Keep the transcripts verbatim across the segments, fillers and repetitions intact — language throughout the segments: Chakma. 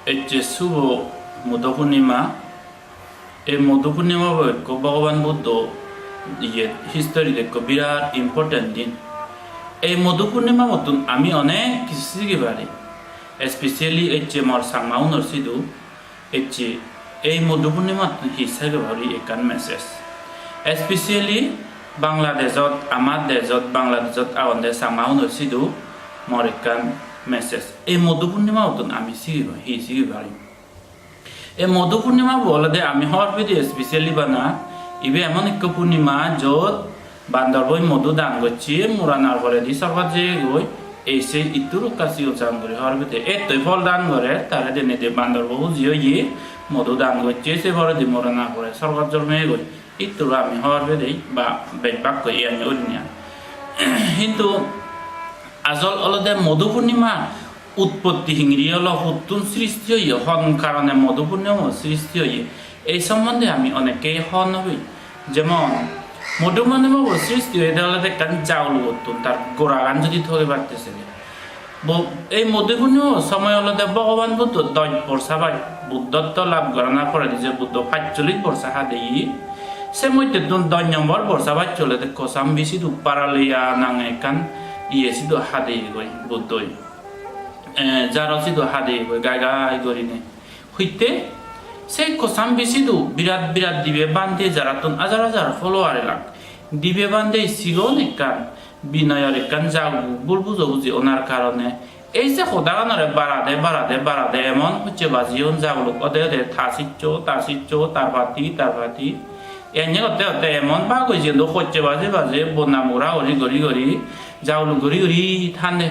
Ecche subo Modhu Purnima. Ei Modhu Purnima bo ekko Bhogoban Buddho iye history-t ekko birat important din. Ei Modhu Purnima bottun ami onek hissu sigi pari. Especially ecche mor Changma unor sidu, ecche ei Modhu Purnimattun hi sigi pari ekkan message. Especially Bangladeshot, amar dejot Bangladeshot agonde Changma unor sidu mor ekkan message. Ei Modhu Purnima bottun ami sigi pari, hi sigi pari. Ei Modhu Purnima bo olode ami hobor pide specially bana ibe emon ekko purnima jot bandor boi modhu dan gocche, moranar poredi sorgot jeyegoi. Ei se ittur ekka sigon sagon guri hobor pide. Ettoi phol dan gore, tare denedi bandor bo huji oye, modhu dan gocche, se poredi moranar pore sorgot jormeyegoi. Itturu ami hobor pedei ba bej bakkoi iyani gurinei. Hintu ajol olode Modhu Purnima utpotti hingiri olo, huttun sristi oye, hon karone Modhu Purnima sristi oye, ei sombonde ami onekkei hobor no pei. Jemon, Modhu Purnima bo sristi oyede olode ekkan jagulugottun, tar goragan judi thoge patte sele. Bo-, ei Modhu Purnima somoy olode Bhogoban Buddho dosh borsa bai, Buddhotto lab goranar poredi je Buddho pachchollish borsa hadeye, se moddhettun dosh nombor borsa bacche olode Kosambisidu Paraliya nange ekkan iye sidu hadeyegoi Buddhoi. Eh, jaro sidu hadeyegoi gai gai gurinei. Hitte? Se Kosambisidu birat birat dibe bhante, jarattun ajar ajar follower elak. Dibe bhante sigon ekkan, binoyor ekkan jagu bul bujo buji onar karone ei se hodaganore barade, barade, barade emon hocche bajeyon jaguluk ode ode ta siccho, ta siccho, tar pati, tar pati. Enne gotte gotte emon bak oi jeyondoi, hocche baje baje bodnam gora gori gori gori jaguluk gori gori thande.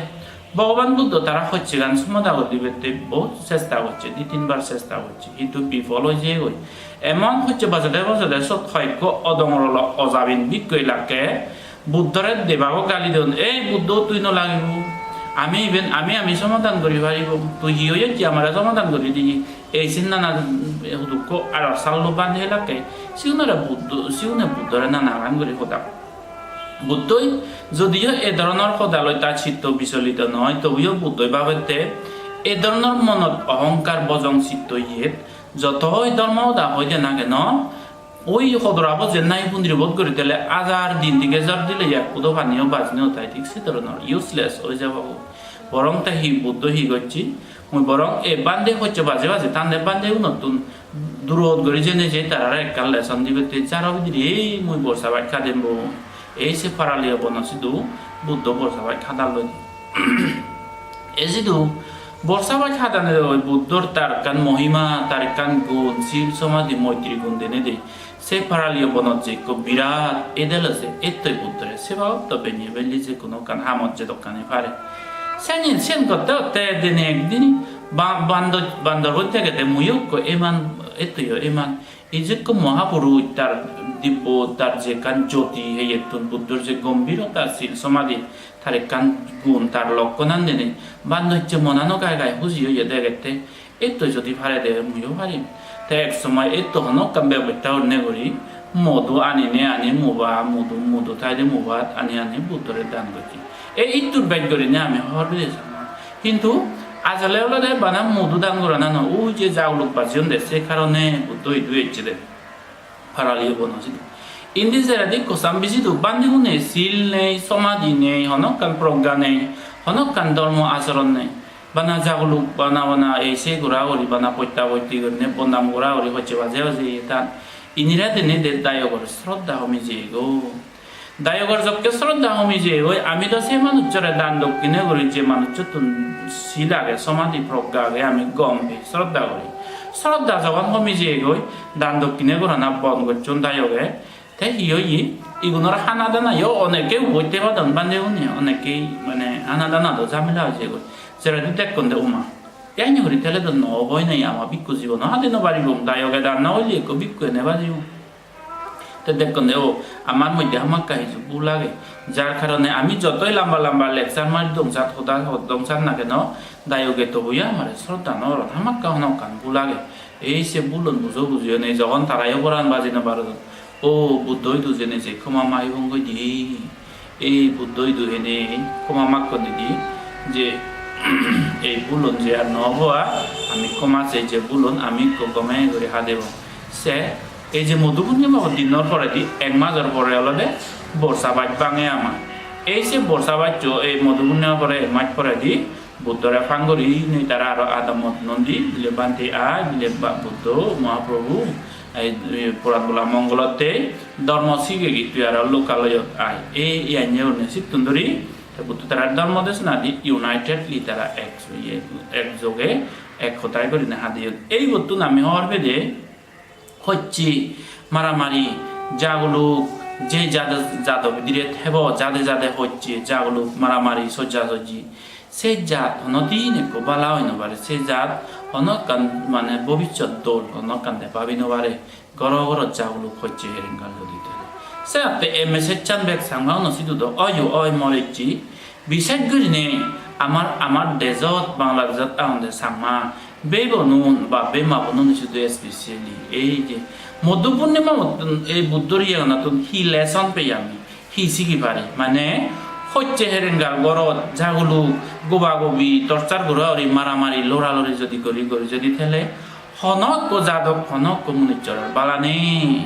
Bhogoban Buddho tara hocchegan somadha guri dibette bohut chesta gocche, di tinbar chesta gocche, hintu bifol oi jeyegoi. Emon hocche bajede bajede sot hoyekko odongorolo ojabin bikku elakke Buddhore debago gali don, "Ei Buddho, tui no lagibo, ami iben ami ami somadhan guri paribong, tui hi oye amare somadhan guri diye." Ei sinnana hudukko aro sallo bhante elakke, sigunore Buddho, sigune Buddhore nanagan guri hoda. Buddhoi jodio e dhoronor hoda loi ta chitto bicholito noi, tobuyo Buddhoi bhabette e dhoronor monot ohonkar bojong chitto iyet joto oi dhormo hoda hoide na keno, oi hodorabo je nahi pundiri bodh guri dele ajar din dige jor dile ekkudo paniyo baj no tai, thik se dhoronor useless oi jabo. Borong te hi Buddho hi gocche, mui borong ei bhante hocche baje baje thande bhante unottun durot guri jeinei je tarare ekkan lesson dibette, jaro bidire ei mui borsa baj hadem bo. Ei se Paraliyo bono sidu Buddho borsa baj hadalloi. Ei sidu borsa baj hadanei Buddhor tar ekkan mohima, tar ekkan gun, sil, somadhi, moitri gun denei de. Se Paraliyo bonot je ekko birat edel ase, ettoi Buddhore seba otto benne belli je hono ekkan hamot jedokkani pare. Seni siyen gotte gotte dene ekdin ba-, bando-, bandor boi thegede muiyo ekko eman, ettoyo eman. Ei je ekko mohapuruj, tar dibbo, tar je ekkan jyoti, heyettun Buddhor je gombhirota, sil, somadhi, tar ekkan gun, tar lokkonan dene bando hicche monano gai gai huji oye degette. Etto jodi parede muiyo parim. Te ek somoy etto hono ekkan bebosta gurinei guri modu aninei ani muba, mudu, mudu thaide mubat ani ani Buddhore dan gocche. Ei ittur bej gurinei ami hobor pide sang. Hintu ajole olode bana mudu dan gorana no, ui je jaguluk bajeyon de, se karone Buddho idu ecche de. Paraliyo bono sidu. Indi jeredi Kosambisidu bhantegune sil nei, somadhi nei, hono ekkan progga nei, hono ekkan dhormo achoron nei. Bana jaguluk, bana bana ei sei gora guri, bana potta potti gurinei bodnam gora guri hocche baje baje tan. Inire denei de dayogor sroddha homi jeyegoi. Dayogor jokke sroddha homi jeyegoi, ami do se manuchchore dan dokkine guri, je manuchchottun sil age, somadhi progga age, ami gom pei, sroddha guri. Sroddha jogon homi jeyegoi, dan dokkine gorana bon gocchon dayoge. Te hi oye? Igunor hana dana yo oneke ubotte padon bhante gune, oneke mane hana dana do jhamela oi jeyegoi. Jeredi dekkon de uma. Eni guri thele do no obo, ene ama bhikkhu jibono hade no paribong, dayoge dan no oile ekko bhikkhu ene bajibong. Te dekkon de, o, amar moddhe hamakkai hiju bhul age. Jar karone ami jotoi lamba lamba lecture mari dong sat, hoda hot dong sat na keno, dayoge tobuyo amare sroddha no goron, hamakkai hono ekkan bhul age. Ei se bhulun bujo bujiyo nei, jogon tarayo poran baji no parodon. O Buddho idu jeinei je khoma magibong goi di. Ei Buddho idu jeinei khoma makkon di je ei bhulun je ar no obo ar, Ami khoma sei je bhulun ami ekko gome guri hadebong. Se ei je Modhu Purnima dinor poredi ek major pore olode borsa baj bange ama. Ei se borsa bajjo ei Modhu Purnima pore ek maj poredi Buddhore phang gurinei tara aro adamot nondi bile, "Bhante ai," bile, "Ba-, Buddho Mahaprabhu, ei, ei porat bola mongolotte dhormo sigegi, tui aro lokaloyot ai." Ei, ei anye gurinei sittun dhuri te Buddho tara dhormo desona di unitedly tara ek, iye, ek joge, ek hodai gurinei hadeyon. Ei bottun ami hobor pede hocche, maramari, jaguluk, je jade jado bidire thebo, jade jade hocche, jaguluk, maramari, sojja sojji. Se jat hono din ekko bala oi no pare, se jat hono ekkan mane bobissot dol, hono ekkan de babi no pare. Goro goro jaguluk hocche herengal jodi tele. Se atte ei message-chan bek Changma uno sidu do oyo oi morecche. Bises gurinei amar, amar dejot, Bangladeshot agonde Changma bhei bonun ba bhei ma bonun, sudu especially ei je Modhu Purnima mottun ei Buddhor iyegunottun hi lesson pei ami, hi sigi pari? Mane hocche herengal gorot jaguluk, goba gobi, torture gora guri, maramari, lora lori jodi gori, gori jodi tele hono ekko jador, hono ekko munussor bala nei.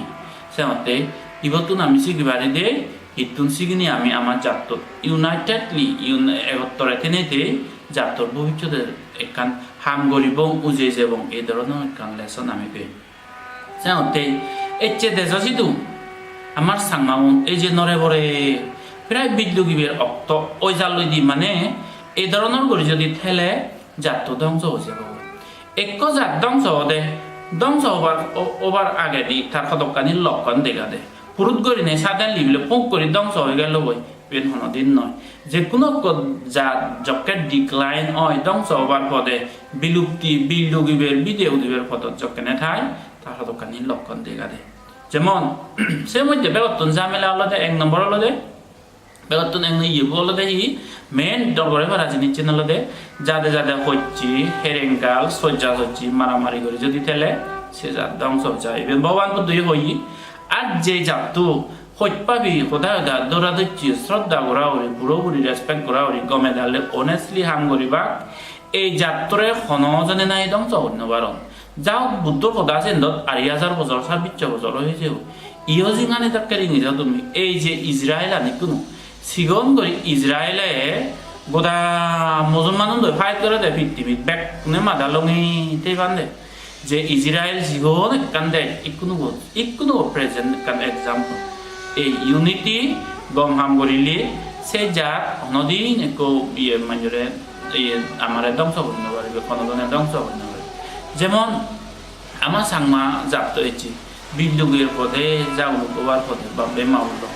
Se hotte ibottun ami sigi pari de, ittun sigini ami ama jattot unitedly, un-, egottore tenei te jattor bobissote ekkan ham guribong, ujei jebong, ei dhoronor ekkan lesson ami pei. Se hotte ecche dejo sidu amar Changmagun ei je nore bore prai bil dugibar okto oi jalloi di, mane ei dhoronor guri jodi tele jatto dongso oi jebo. Ekko jat dongso ode, dongso obar, o-, obar agedi tar hodokkani lokkon dega de. Purut gurinei suddenly bile puk guri dongso oi gelo goi, iben hono din noi. Je hono ekko jat jokke decline oi, dongso obar pode, bilupti, bil dugibar, bide udibar podot jokkene thai, tar hodokkani lokkon dega de. Jemon, se moddhe begottun jhamela olode, ek nombor olode, begottun eng iye bo olode hi, main dor gore para jinissan olode jade jade hocche, herengal, sojja sojji, maramari guri jodi tele se jat dongso oi jai. Iben Bhogoban Buddho ye hoye. Ar je jatto hoj pabi, hoda hoda dora docche, sroddha gora guri, buro buri respect gora guri, gome dale honestly ham guribak, ei jattore hono jone nahi dongso guri no paron. Ja hok, Buddhor hoda sendot ari hajar bojor, sare bisso bojor oi jebo. Iyo jingani dokke ringi jao tumi. Ei je Israel ani ikkunu, sigon guri Israel-e goda Musulman-un loi fight gorede pittimit, bekkune mada longi thei pande. Je Israel sigon ekkan dej, ikkunu go, ikkunu go present ekkan example. Ei unity gom ham gorile se jat honodin ekko iye manjore, iye amare dongso guri no paribe, hono done dongso guri no paribe. Jemon ama Changma jatto ecche, bil dugibar pode, jaguluk obar pode, bap-bei ma-bon lok.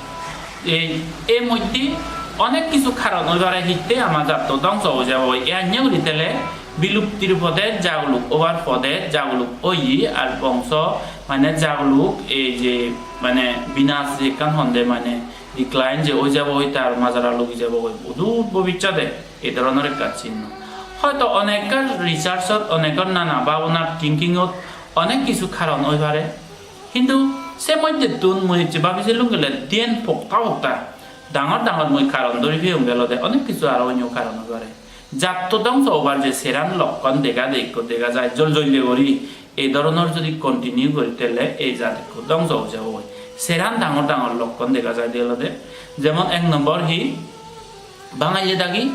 Ei, ei moddhe onek kisu karon oi pare hitte ama jatto dongso oi jabo. Ei anye guri tele biluptir pode, jaguluk obar pode, jaguluk oye ar bongso, mane jaguluk ei je, mane binas je ekkan honde, mane decline je oi jabo, oi tar majara lugi jabo goi, udur bobissode ei dhoronor ekkan sinno. Hoito onekkar research-ot, onekkar nana babonar thinking-ot onek kisu karon oi pare. Hintu se moddhettun mui ecche babi selung gele diyen pokta pokta dangor dangor mui karon dhori peyonge olode onek kisu aro onyo karon oi pare. Jatto dongso obar je seran lokkon dega de, ikko dega jai jol jolle guri, ei dhoronor jodi continue guri tele ei jat ikko dongso oi jabo goi. Seran dangor dangor lokkon dega jai de olode, jemon ek nombor hi, Bangalle dagi,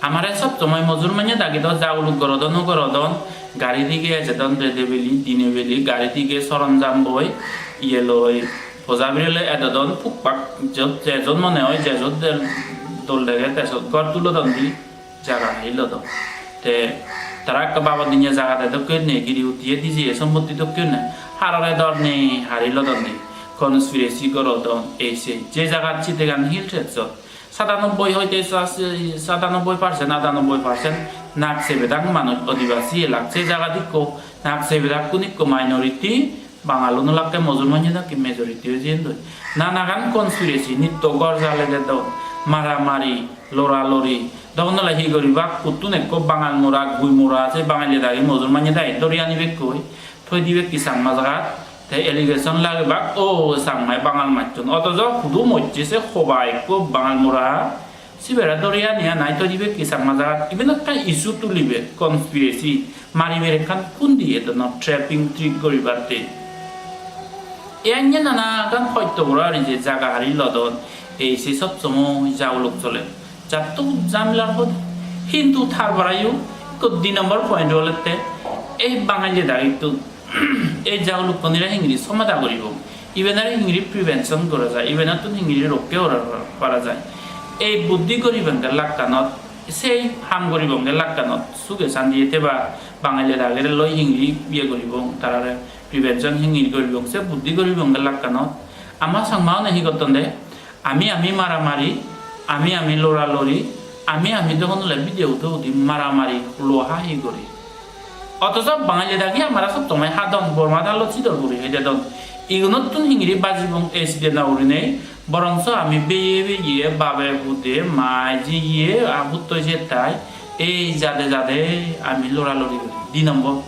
amare sob somoi mojur manye dagi do jaguluk gorodon, o gorodon, gari dige ejedon, rede beli, dine beli, gari dige soronjam boi, iye loi, poja bire loi edodon, pukpak, jot, je jot mone oi, je jot del-, dol dege, te sot ghor tulodon di, jaga hilodon. Te tara ekka babot dinei jaga de dokke nei, giri uttiye dijiye sompotti dokke nei, harore dor nei, hari lodon di, conspiracy gorodon, ei sei. Je jagat Chittagong Hill Tracts-ot, satanobboi hoite sa-, satanobboi percent, atanobboi percent Naxalite manuj, Adivasi elak. Se jagat ikko Naxalite-un ikko minority, Bangal-un olakke mojur manye dokke majority oi jeyondoi. Nanagan conspiracy, nitto ghor jale dedon, maramari, lora lori. Dogon ole hi guribak, huttun ekko Bangal mora, gui mora, se Bangalle dagi mojur manye dagi dhori anibekkoi, thoi dibekkoi Changma jagat. Te allegation lagebak, "O, Changmai Bangal majjon." Othojo hudu mojje se hoba ekko Bangal mora, Sibere dori ani anai toi dibe ki Changma jagat. Iben ekkan issue tulibe, conspiracy, mariber ekkan hundi edonor trapping trick guribatte. E anye nanagan hoyto gora ari je jaga hari lodon, ei se sob somoy jaguluk soler. Jatto jamelar hode. Hintu tar poreyo ekko di number point olette ei Bangaile dagittun ei jagulukkunire hingiri somada guribo, ibenore hingiri prevention gora jai, ibenottun hingiri rokke gora para jai. Ei buddhi guribonge lakkanot, sei ham guribonge lakkanot, suge santiye teba Bangaile dagire loi hingiri iye guribong, tarare prevention hingiri guribong, se buddhi guribonge lakkanot. Ama Changmaune hi gottonde? Ami ami maramari, ami ami loralori, ami ami dohon ole video udo udi maramari, luo hahi guri. Othoso Bangaile dagi amara sob somoi hadon, Borma dalot sidor guri hei dedon. Igunottun hingiri bajibong ei side no gurinei, borongso ami beye beye, babe pude, mai jiye, a puttoi jettai, ei jade jade ami loralori guri. Di nombor.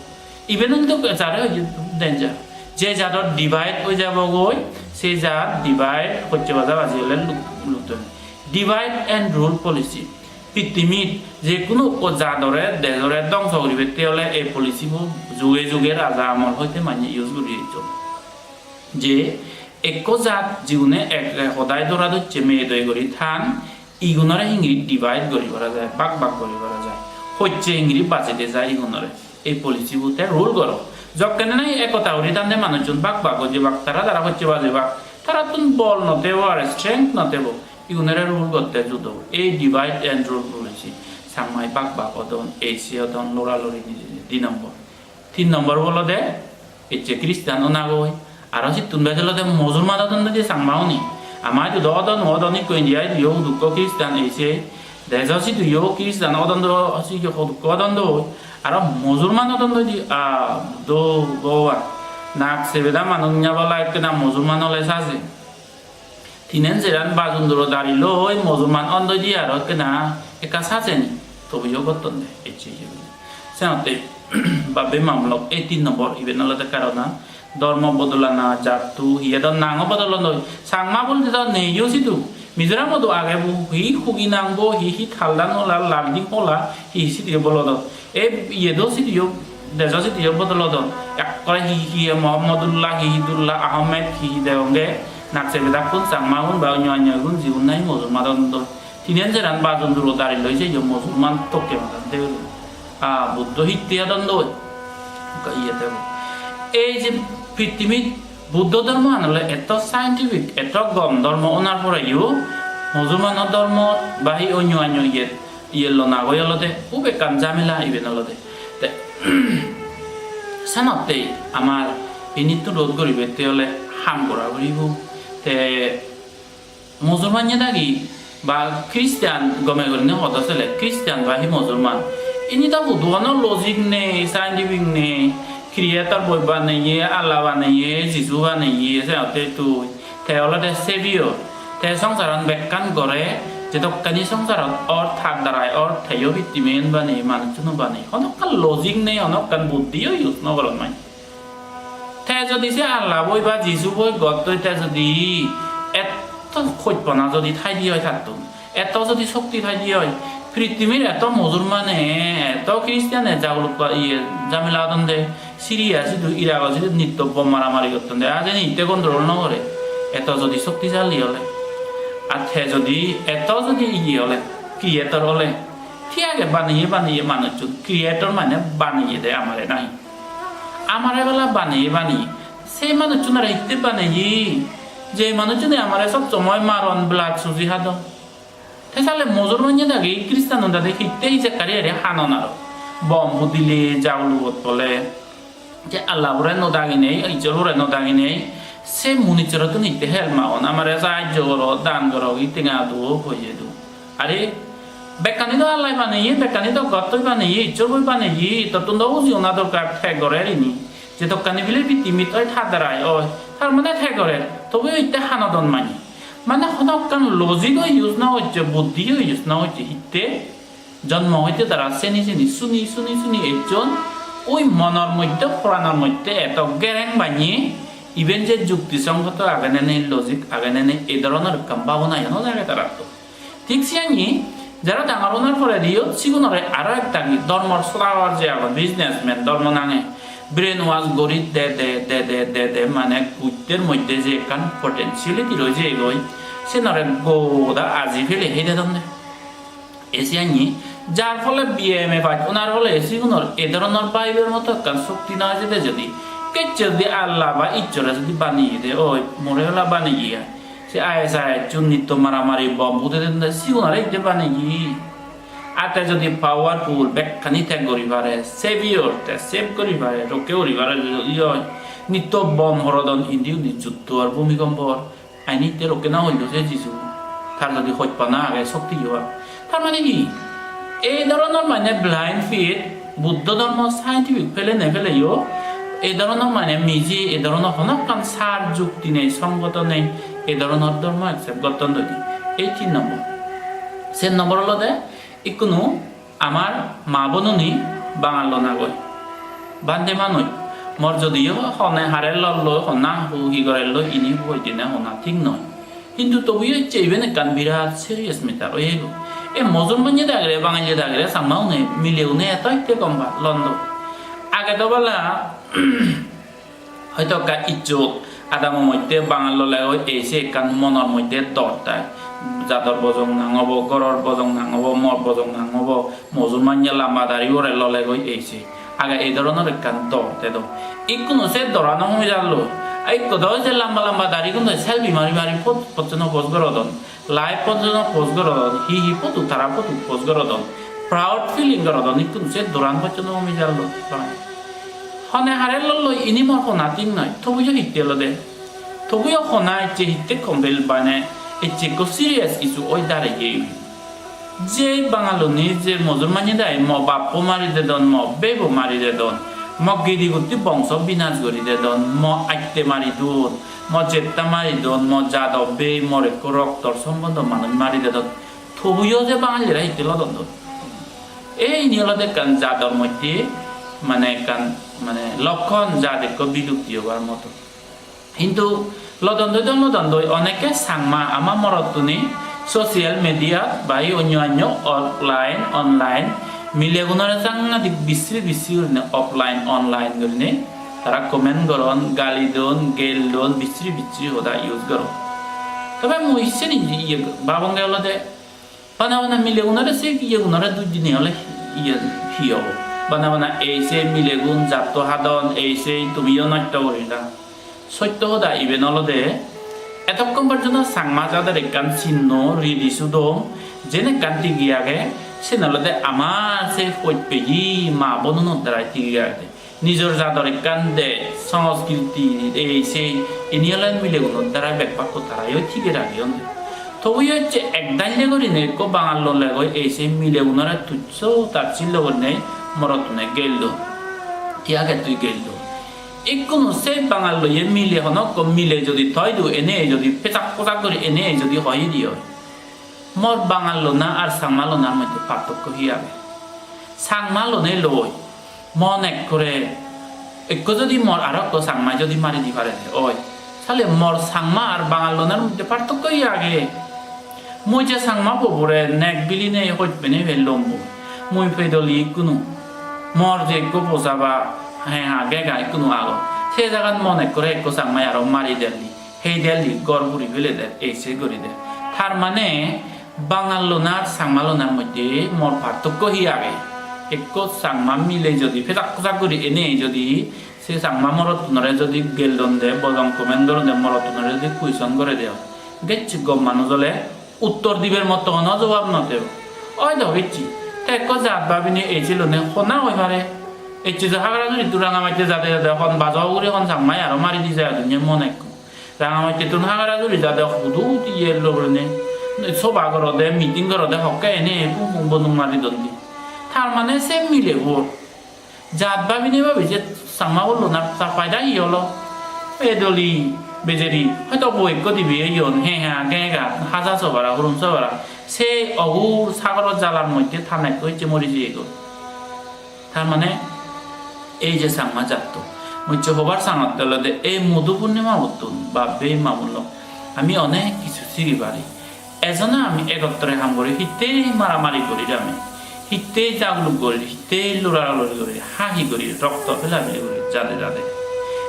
Iben hintu jare hoye danger. Je jador divide oi jabogoi, se jad divide hocche baja baji ole luk-, lukton. Divide and rule policy. Pittimit je hono ekko jadore, dejore dongso guribatte ole ei policy bo juge juge raja amol hoite manye use guri ecchon. Je ekko jat jigune ek hodai dora docche, meye doi guri than, igunore hingiri divide guri para jai, bak bak guri para jai. Hocche hingiri bajei de jai igunore. Ei policy bo te rule goro. Jokkene nahi ekota guri thande manuchun bak bak guri jebak, tara tara hocche bajebak. Tarattun bol no tebo ar strength no tebo. Igunore rule gotte judo. Ei divide and rule policy. Changmai bak bak odon, ei se odon, lora lori nijedi. Di nombor. Tin nombor olode ecche Christian onagoi. Aro sittun bej olode Musulman odon de Changmauni. Ama idu do odon, odon ikko India idu yo hudukko Christian ei se. Dejo sidu yo Christian odon do, sidu hudukko odon do. Aro Musulman odon do di, ah, do Bhogoban. Nak sebeda manuj nyabala ekkena Musulman ole saje. Tinen jeran bajunduro dari loi Musulman ondoi di aro ekkena ekka sajeni tobiyo gotton de ecche ecche guri. Senotte babbe mamlok ei tin nombor iben olode karonan dhormo bodolana jatto hi edon nango bodolondoi. Changma bolte do neiyo sidu. Mizoramot do age bu hi Hugi nang bo hi hi Thaldan hola Larding hola hi hi sidiyo bolodon. Ei iye do sidiyo, dejo sidiyo bodolodon. Ekkore hi hi Mohammodullah, hi hi Dullah Ahmed, hi hi degonge. Nakse bedakkun Changmagun ba onyo onyo gun jigun nahi Musulman odon do. Tinen jeran bajunduro dari loi se yo Musulman tokke madan de. Ah, Buddho hitte odon do. Ka iye de. Ei je pittimit Buddho dhormoan ole eto scientific, eto gom dhormo onar poreyo Musulmano dhormo ba hi onyo onyo iye iye lona goi olode hub ekkan jamela iben olode. Te senottei amar inittun rod guribette ole ham gora puribo. Te Musulman ye dagi ba Christian gome gurinei hodo sele Christian ba hi Musulman. Ini do hudu hono logic nei, scientific nei, creator boi baneye, Allah baneye, Jisu baneye, se hotte tui. Te olode savior. Te songsaran bekkan gore, jedokkani songsarot or, tar darai or, teyo pittimen baneye, manuchchuno baneye. Honokkan logic nei, honokkan buddhiyo use no goron mane. Te jodi se Allah boi ba Jisu boi gottoi te jodi etto hojpana jodi thaidi oi tattun, etto jodi shokti thaidi oi, pittimir etto Musulmane, etto Christiane jaguluk ba iye jamela odon de, Syria sidu, Iraq sidu nitto bom maramari gotton de, ajeni itte control no gore. Etto jodi shoktisali ole, ar te jodi etto jodi iye ole, creator ole, thik age baneye baneye manuchchun, creator mane baneye de amare nahi. Amare bala baneye baneye. Se manuchchunore hitte baneye? Je manuchchune amare sob somoi maron, blood suji hadon. Te sale Musulman ye dagi Christian un dagi hitte hijekkari ere hanon aro. Bom pudile jagulugot bole. Je Allah bore no daginei, Ijjor bore no daginei. Se munichchorottun hitte help magon. Amare sahajjo goro, dan goro, gi tenga do, poye do. Are, bekkani do Allah baneye, bekkani do gottoi baneye, Ijjor boi baneye, tottun do uji ona dorkar te gore rini. Jedokkani bile pittimit oi ta darai oi, tar mane te gore, tobe itte hanodon mane. Mane honokkan logic o use no gocche, buddhi o use no gocche, hitte jonmo hoite tara seni seni, suni suni suni ejjon, oi monor moddhe, poranor moddhe eto gereng banye, iben je jukti songgoto age ne nei, logic age ne nei, ei dhoronor ekkan bhabona yo no jage tarattun. Thik siyani, jara dangor onar porediyo sigunore aro ekdagi dhormor sodagar je agon, businessman dhormo nange, brainwash guri de de de de de de, mane gujjer moddhe je ekkan potentiality roi jeyegoi, senore goda aji pele hei dedonne. E siyani, jar phole B M A pass onar phole sigunor e dhoronor bhabibar moto ekkan shokti na jede jodi, kecche jodi Allah ba Issore jodi baneye de oi, more ola baneye ai. Se I S I S-un nitto maramari, bomb pudei dedonde, sigun aro ecche baneye. Ar te jodi powerful, bekkani teg guri pare, savior, te save guri pare, rokke guri pare, jodi oi, nitto bomb horodon, indi undi jutto ar bhumikompo or, aini te rokke na hoido se Jisu. Tar jodi hojpana age, shoktiyo age. Tar mane hi? Ei dhoronor mane blind faith, Buddho dhormo scientific pele ne peleyo, ei dhoronor mane miji, ei dhoronor hono ekkan sar jukti nei, songoto nei, ei dhoronor dhormo accept gotton doi. Ei tin nombor. Ser nombor olode ikkunu amar ma bonuni Bangal lon agoi. Bhante manuj, mor jodiyo hone hare lollo, honna hu hi gorello, ini hoi dine honna thik noi. Hintu tobuyo ecche iben ekkan birat serious matter oyego. E mojur manye dagre, Bangalle dagre, Changma une, mile une eto ecche gom pa, londo. Age do bala, hoito ekka icchot adamo moddhe Bangal lole oi ei se ekkan monor moddhe dor tai. Jador bojong nang obo, goror bojong nang obo, mor bojong nang obo, mojur manye lamba dari ore lole goi ei se. Age ei dhoronor ekkan dor te do. Ikkunu se dorano humi jallo. A ikko do se lamba lamba dari gun do selfie mari mari pot-, pottono post gorodon. Live photo post gorodon, hi hi photo tara photo post gorodon, proud feeling gorodon, ikkunu se doran pocchono humi jalloi. Hone hare lolloi ini mor hona thik noi, tobuyo hitte olode. Tobuyo hona ecche hitte compel bane, ecche ekko serious issue oi dareye. Je Bangaluni je mojur manye dai mo bappo mari dedon, mo bebo mari dedon, mo gidi gutti bongso binas gori dedon, mo atte mari don, mo jetta mari don, mo jador bei, mor ekko roktor sombondo manuj mari dedon. Tobuyo je Bangalire hitte lodon don. Ei ini olode ekkan jador moddhe mane ekkan mane lokkon jat ekko bilupti obar moto. Hintu lodon doi don lodon doi onekke Changma ama morottuni social media ba ei onyo onyo offline, online milegunore sangadik bisri bisri gurinei offline, online gurinei tara comment goron, gali don, gel don, bisri bisri hoda use goron. Tobe mui seni iye babonge olode bana bana milegunore se iyegunore duj dinei ole iye hi obo? Bana bana ei se milegun jatto hadon, ei se tumiyo nosto gorila. Sotto hoda iben olode, etokkon porjonto Changma jador ekkan sinno ridi sudom, jen ekkan tigi age, sen olode ama se pojpeyi ma bonunor darai tigi agede. Nijor jador ekkan dej, songskriti, ei sei, ini ole milegunor darai bek bakko tarayo tige rageyon. Tobuyo ecche ek dalle gurinei ekko Bangal lole goi ei sei milegunore tuccho tacchillo gurinei morottune gel don. Hi age tui gel don? Ikkunu se Bangal loye mile hono ekko mile jodi toi do ene ei jodi pejak pojak guri ene ei jodi hoi di oi. Mor Bangal lona ar Changma lonar moddhe partokko hi age? Changma lone loi, mon ekkore, ekko jodi mor aro ekko Changma jodi mari di pare de oi, sale mor Changma ar Bangal lonar moddhe partokko hi age? Mui je Changma bobore nek bilinei hoj penei pellong bo, mui pedoli ikkunu, mor je ekko posa ba he ha gega ikkunu agon, se jagat mon ekkore ekko Changmai aro mari delli. Hei delli gor puri pele der, ei sei guri der. Tar mane Bangal lonar Changma lonar moddhe mor partokko hi age? Ekko Changma mile jodi pejak pojak guri ene jodi se Changma morottunore jodi gel don de, bojong comment goron de, morottunore jodi question gore de, gecche gom manuj ole uttor dibar motto hono jobab no debo. Oi do bicchi. Te ekko jat babine ei silone honna hoi pare. Ecche je Hagarajuri tu Rangamatte jade jade hon bajo ugure hon Changmai aro mari di jai dunye mon ekko. Rangamatte tun Hagarajuri jade hudu hudu iye logorine soba gorode, meeting gorode hokke ene pung pung bodung mari dondi. Tar mane se milebo jat babine babi je Changma bollo na, tar paida hi olo? Pedoli bejeri hoito bo ekko dibe oyon, he he age ega haja sobara, hurum sobara. Se ogur sagoro jalar moddhe tanekko icche mori jeyegoi. Tar mane ei je Changma jatto, mui icche hobar sangotte olode ei Mudu Purnima bottun bap bhei ma bon lok ami onek kichu sigi pari. Ejo na ami egottore ham guri, hittey maramari guri ami, hittey jaguluk guri, hittey luraluri guri, hahi guri, rokto pelabeli guri, jade jade.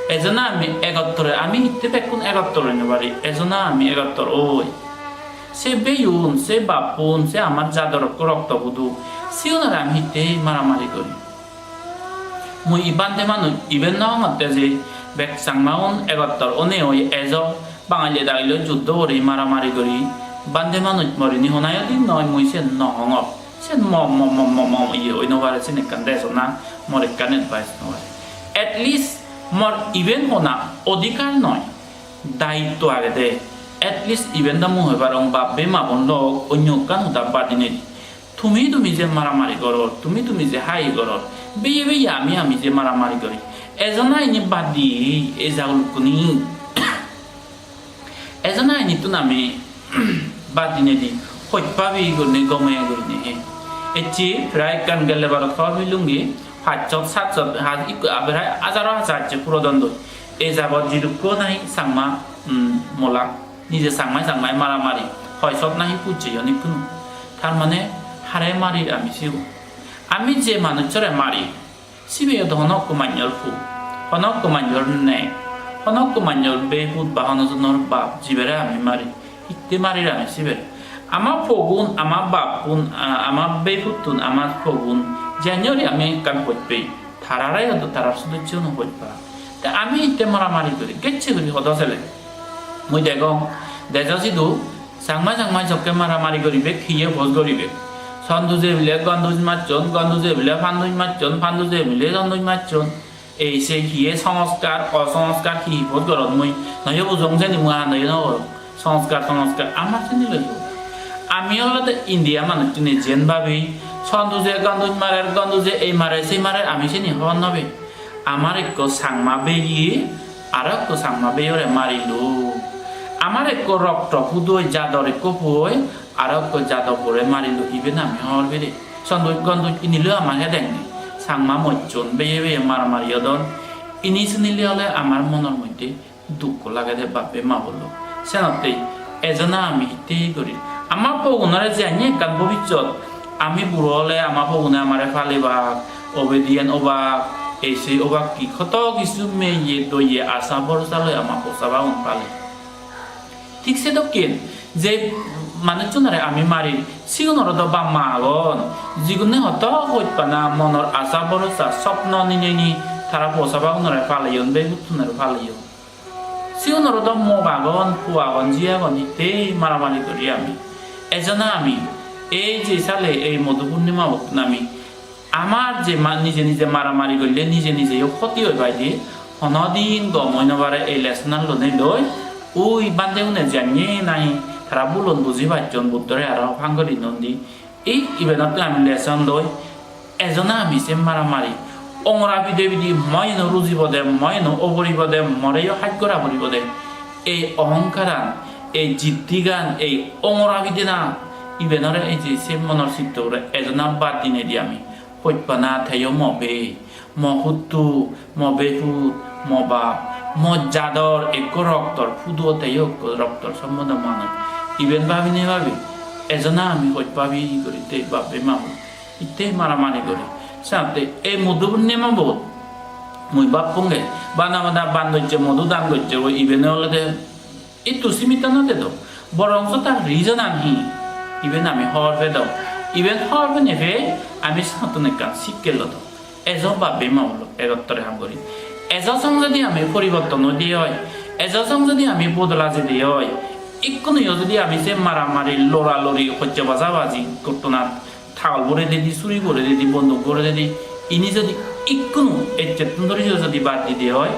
Ejo na ami egottore, ami hittey bekkun egottore no pari, ejo na ami egottor oi. Se beyun, se bappun, se amar jador ekko rokto pudu, sigunore ami hittey maramari guri. Mui i bhante manuj iben no hongotte je bek Changmaun egottor onei oi ejo, Bangaile dagile juddo guri maramari guri bhante manuj morini honayo din noi, mui siyen no hongor. Siyen mo, mo, mo, mo, mo iye oi no pare, siyen ekkan desona, mor ekkan advice no pare. At least mor iben hona odhikar noi, dayitto agede. At least iben do mui hoi parong, bap-bei ma-bon lok, onyo ekkan hoda badi nei. Tumi tumi je maramari goror, tumi tumi je hai goror, beye beye ami ami je maramari gori, ejo na ini bad di, ei jagulukkuni. Ejo na inittun ami bad dinei di, hoj pabi gurinei, gome gurinei he. Ecche prai ekkan gelle barot hobor pelungi, pachshot, satshot, ha-, ikko, a, prai hajaro hajar ecche purodon doi. Ei jabot jidukko nahi Changma, um, mola, nije Changmai Changmai maramari, hoi sot nahi pujjeyon ikkunu. Tar mane hare marir ami sigun. Ami je manuchchore mari, sibe do hono ekko manjor pu, hono ekko manjor nei, hono ekko manjor beput ba hono jonor bap, jibere ami mari, hitte marir ami sibere? Ama pogun, ama bappun, a-, ama beputtun, ama pogun, jani ori ami ekkan hoj pei, tarare do tarar sudocche uno hoj pa. Te ami hitte maramari gori, gecche gori hodo sele. Mui degong, dejo sidu, Changma Changma jokke maramari guribek, hiye boj guribek. Sonduj ebile Gonduj macchon, Gonduj ebile Panduj macchon, Panduj ebile Sonduj macchon. Ei se hiye songskar, osongskar hi hi boj goron mui noyo bujong seni, mui ar noyo no gorong. Songskar tongskar amar seni loi goi. Ami olode India manuchchune jen babi, Sonduje Gonduj marer, Gonduje ei marer, sei marer, ami seni hobor no pei. Amar ekko Changma beye, aro ekko Changma beyore marilo. Amar ekko rokto pudoi jador ekko poi, aro ekko jador bore marilo, iben ami hobor pei de. Sonduj Gonduj inilo amar hedeng nei. Changma mojjon, beye beye maramari odon. Ini sunile ole amar monor moddhe dukko lagede bap-bei ma-bon lok. Senottei ejo na ami hittey gori. Ama pogunore je ani ekkan bobissot, ami buro ole ama pogune amare palebak, obedient obak, ei sei obak, hi hoto hissu meye doye asa borosa loi ama posabagun pale. Thik sedokken je manuchchunore ami marir, sigunoro do bap-ma agon, jigunne hoto hojpana, monor asa borosa, sopno ninei ni tara posabagunore paleyon, beputtunore paleyon. Sigunoro do mok agon, pu agon, ji agon, hittey maramari gori ami. Ejo na ami, ei je sale ei Modhu Purnima bottun ami, amar je ma-, nije nije maramari golle nije nijeyo hoti oi pai de, honodin gom oi no pare ei lesson-an lonei loi, ui bhante une janye nahi tara bulon buji pacchon, Buddhore aro pang gori non di. Ei ibenottun ami lesson loi, ejo na ami se maramari, ongora pide pide, moyeno rujibo de, moyeno oboribo de, moreyo haj gora poribo de. Ei ohongkaran, ei jiddigan, ei ongora pidena, ibenore ei je se monor sittore ejo na bad dinei di ami. Hojpana teyo mo bei, mo huttu, mo beput, mo bap, mo jador ekko roktor pudu teyo ekko roktor sombondo manuj. Iben babinei babi, ejo na ami hoj pabi gori te bap-bei ma-bon. Hittey maramari gori. Senottei ei Modhu Purnimabot mui babonge, bana bana ban gocche, modhu dan gocche, oi iben olode ittu simito no dedo. Borongso tar reason-an hi? Iben ami hobor pedong. Iben hobor penei pei ami senottun ekkan sikke lodong. Ejo bap-bei ma-bon lok, egottore ham gori. Ejo song jodi ami poriborton oi de oi, ejo song jodi ami bodola jei de oi, ikkunuyo jodi ami se maramari, loralori, hojje bajabaji gottonat tagol bore dedi, suri bore dedi, bonduk bore dedi, ini jodi ikkunu ecchettun dori jodi bad di de oi,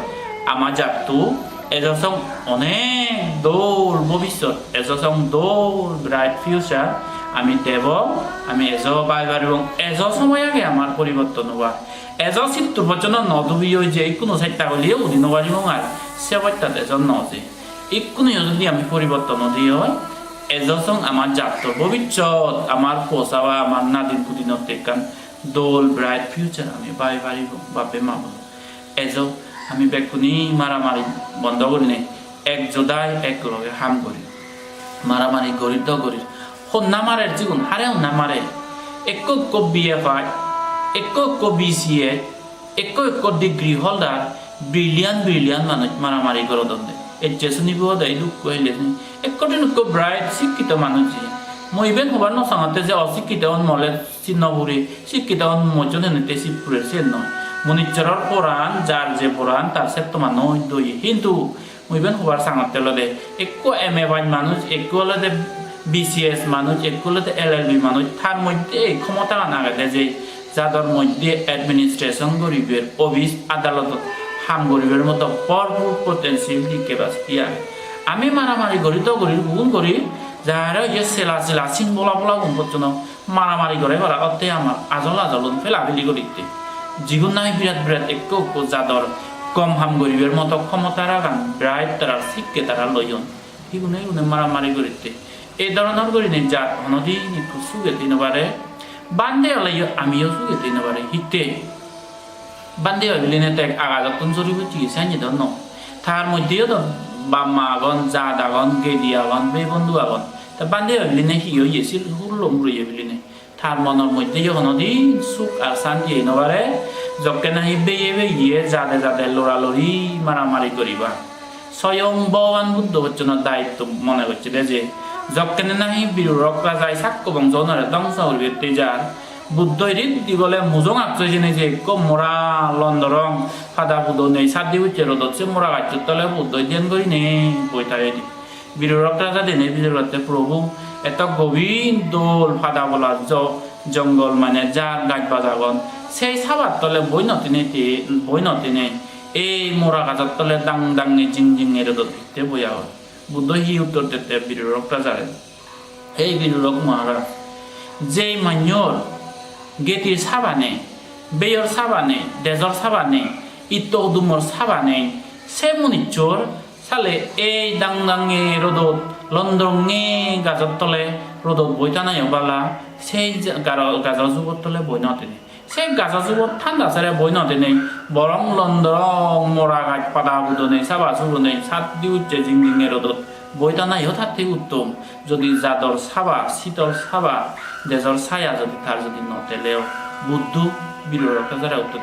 ama jatto ejo song onek dol bobissot, ejo song dol bright future ami debong, ami ejo bai paribong, ejo somoy age amar poriborton obar. Ejo sittur bojjono no dubi oi je ikkunu setta goliyo udi no paribong ar, se obostat ejo no je. Ikkunuyo jodi ami poriborton odi oi, ejo song amar jatto bobissot, amar posaba, amar nadin pudinotte ekkan dol bright future ami bai paribong, bap-bei ma-bon. Ejo ami bekkune maramari bondo gurinei ek jodai ek loge ham gori. Maramari gorir do gorir. Honna marer sigun, hare honna mare. Ekko ekko B F I, ekko ekko B C S, ekko ekko degree holder, brilliant, brilliant manuj maramari gorodon de. Ecche sunibo de idukko hille suni. Ekko din ekko bright, sikkito manuj je. Mui iben hobar no sangotte je osikkito on mole sinno puri, sikkito on mojjone nite sit pure sen noi. Munijjoror poran, jar je poran, tar setto manuj doye. Hintu mui iben hobar sangotte olode, ekko M A pass manuj, ekko olode B C S manuj, ekko olode L L B manuj, tar moddhe ei khomotagan agede je jador moddhe administration guribar, office adalotot ham guribar moto bhorpur potentiality, capacity age. Ami maramari guri to guri, gun guri, jare oye sela sela, sin bola bola gun gocchono, maramari gore para otte amar ajol ajolun pela peli guritte. Jigun nahi birat birat ekko ekko jador gom ham guribar moto khomota ragan, bright tarar sikke tara loyon. Higune higune maramari guritte. Ei dhoronor gurinei jat honodin ekko suge thei no pare. Bhante oleyo amiyo suge thei no pari. Hitte? Bhante oi biline te agajottun sori pocche gi sanye do no. Tar moddheyo do bap ma agon, jat agon, gedi agon, bei bondhu agon. Te bhante oi biline hi oye, sil hullo muriye biline. Tar monor moddheyo honodin suk ar santi ei no pare. Jokke nahi beye beye, jade jade lora lori, maramari guriba. Soyong Bhogoban Buddho pojjonto daitto mone gocchede je, jokkene nahi Birurok rajai Sakko bongso unore dongso guribatte jar, Buddho irit di bole mujung akso hijeni je ekko mora londorong, pada pudo nei, sat di ucche rodot se mora gacchot tole Buddho dhyan gurinei boi thagedi. Birurok raja dine bijor gotte, "Probhu, eto gobin dol pada bola jo-, jongol mane jar gaj baj agon, sei sabar tole boi no tinei te, boi no tinei." Ei mora gajor tole dang dange jing jinge rodot hitte boi agon? Buddho hi uttor dette Birurok rajare? Hei Birurok Maharaj, jei manyor getir saba nei, beyor saba nei, dejor saba nei, itto hudumor saba nei, se munichor sale ei dang dange rodot, londonge gajor tole rodot boi tanayo bala, sei ja-, garo-, gajo jubot tole boi no tinei. Se gajo jubot thanda sere boi no dinei, borong londorong mora gaj pada budonei, saba subonei, sat di ucche jing jinge rodot boi tanayo tatte uttom. Jodi jador saba, sitor saba, dejor saya jodi tar jodi no teleo, Buddho Birurok rajare uttor.